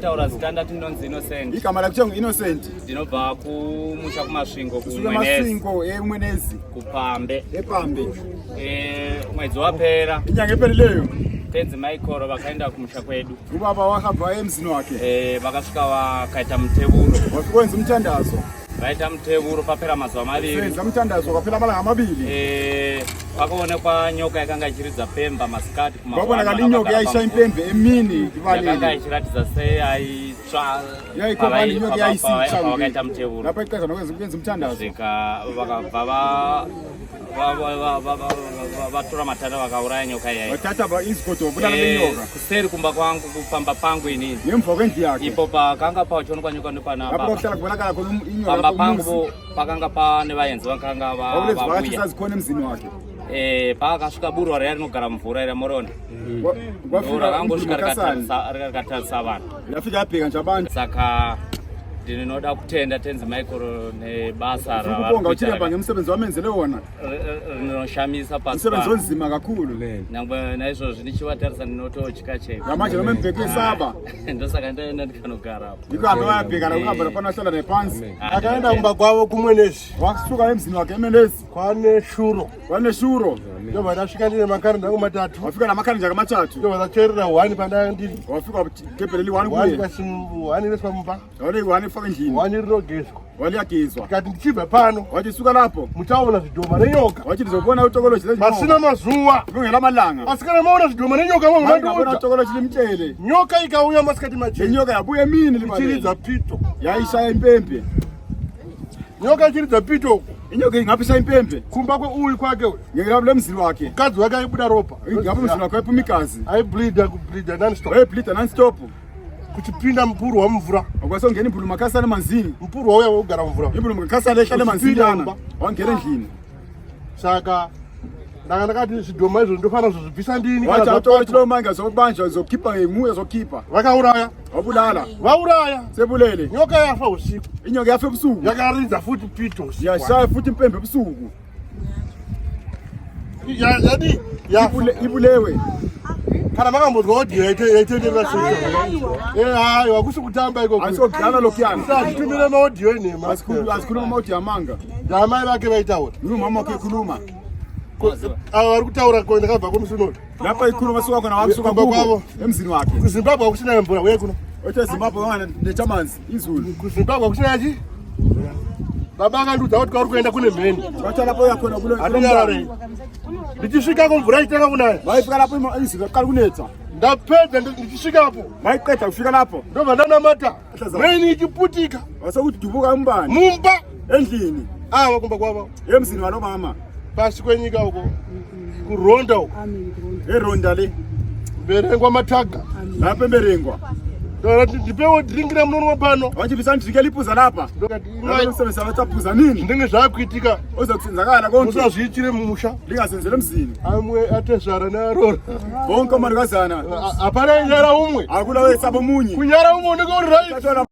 Taura zita ndati ndinonzi Innocent. Igama lakuthiwa ngu-Innocent. Ndinobva kumusha kuMasvingo Suka kuMwenezi Masvingo eMwenezi kuPambe. ePambe. Eh, mwedzi wapera Inyanga ephelileyo tenzi Maikoro vakaenda kumusha kwedu. ubaba wahamba emzini wakhe Eh, vakasvika vakaita mutevuro. wafika wenza umthandazo. Vaita mutevuro papera mazuva maviri. Senza umthandazo kwaphela amalanga amabili. Eh, pakaonekwa nyoka yakanga ichiridza pemba masikati Kwabonakala inyoka yayishaya impembe emini yakanga ibalele. ichiratidza seyaitsva Yayikhomba inyoka yayisitsha. vakaita mutevuro. Lapho iqeda nokwenza ukwenza umthandazo. Zvika vakabva va- va- va- va- va- va- va- vatora matanda vakauraya nyoka iyayi. Wathatha ba izigodo wabulala Eh, lenyoka. kuseri kumba kwangu kupamba pangu inini Ngemva kwendlu yakhe. ipo pakanga pachionekwa nyoka Lapho ndopanapa kwakuhlala kubonakala khona inyoka pamba lapho pangu umuzi. pakanga pane vaenzi vakanga Kwakulezi vakathi vauya zazikhona emzini wakhe. pakakasvika burwa riya rinogara mvura riya moriona Kwafika rakangosvika uMkhulu rikatarisa vanhu Yafika yabheka nje abantu. Saka ndinoda kutenda tenzi Michael nebasa Ukubonga uChiremba ngemsebenzi wamenzele wona. rinoshamisa pasi Umsebenzi pano. onzima kakhulu. Nyangwe naizvozvi ndichivatarisa ndinototya cheko Ngamanje noma embheke esaba. Ndosaka ndaenda ndikanogara apo. Yikho hambe wayabheka la kuhamba lapha nahlala nephansi. Akaenda kumba kwavo kuMwenezi. Wasuka emzini wakhe eMenezi. Kwane shuro. Waneshuro. Ndobva ndasvika ndine makarenda angu matatu. Wafika namakhanda nje amathathu. Ndobva ndacherera hwani pandanga ndiri. Wafika gebheleli one Hwani kuye. kwasi- hwani inoiswa mumba. Wale one ifaka endlini. Hwani rinogezwa. Waliyagezwa. Ndikati ndichibva pano Wathi suka lapho. muchaona zvidhoma nenyoka. Wathi ndizobona utokoloshi Pasina mazuva. Kungela malanga. Asi kana maona zvidhoma nenyoka Ngabona munondiudza. utokoloshi limtshele. Nyoka ikauya masikati machena. Lenyoka yabuya emini libalele. Ichiridza pito. Yayishaya impempe. Nyoka ichiridza pito uku. Inyoka ingaphi ishaya impempe? Kumba kweuyu kwake uyu. Ngeke lemzini wakhe. Mukadzi wake aibuda ropa. Ngapha umzini wakhe wayephuma igazi. Aibleeda kubleeda non-stop. Wayebleeda non-stop. Kuchipinda mupurwa mumvura. Akwasongena imbulu makhasana emanzini. Mupurwa uya wekugara mumvura. Imbulu makhasana ehlala emanzini Uchipinda lana. mumba. Wangena endlini. Saka ndanga ndakati zvidhoma izvo ndofanira kuzozvibvisa ndini kana Wathi zvapatwa. athola chilo zokubanjwa zokhipha ngemuya zokhipha. Vakauraya. Wabulala. Vauraya. Sebulele. Nyoka yafa usiku. Inyoka yafa ebusuku. Yakaridza futi pito usiku. Yashaya futhi impembe ebusuku. Yadi yafa. Ibulewe. Kana makambonzwa audio yaitenderera sei? Eh haiwa kusi kutamba ikoko. Asiyokudlala lokhuyana. Usazvitumire maaudio enhema. Asikhuluma amaudio amanga. Ndamai vake vaitaura. Ngumama wakhe ekhuluma. Ava vari kutaura ko ndakabva kumusunoto. Lapha ikhuluma suka khona wasuka Kumba kubo kwavo. emzini wakhe. KuZimbabwe hakusina mvura uye kuno. Othe Zimbabwe wana nechamanzi izulu. KuZimbabwe hakusina chi? Baba akandiudza kuti kwauri kuenda kune mheni. Wathi lapho uyakhona kulo. Hatinyararei. Ndichisvikako mvura ichitanga kunaya. Wayefika lapho izulu laqala kunetha. Ndapedza ndichisvikapo Mayiqeda kufika lapho. ndobva ndanamata. Mheni ichiputika Wasekudubuka umbane mumba endlini ava kumba kwavo emzini walomama pasi kwenyika uko kuronda uko eronda le Mberengwa mataga. Lapha eMberengwa. Ndakati ndipewo drink ramunonwa pano. Wathi bisandrike liphuza lapha. Ndokati inwai. Usebenzisa bataphuza nini? Zvinenge zvakuitika Ozakusenzakala konke. musazviitire mumusha. Lingasenzele emzini. Amwe atezvara nearora. Bonke omalukazana. Hapana nyara umwe. Akula wesaba omunye. Kunyara umwe unenge uri right. Tathola.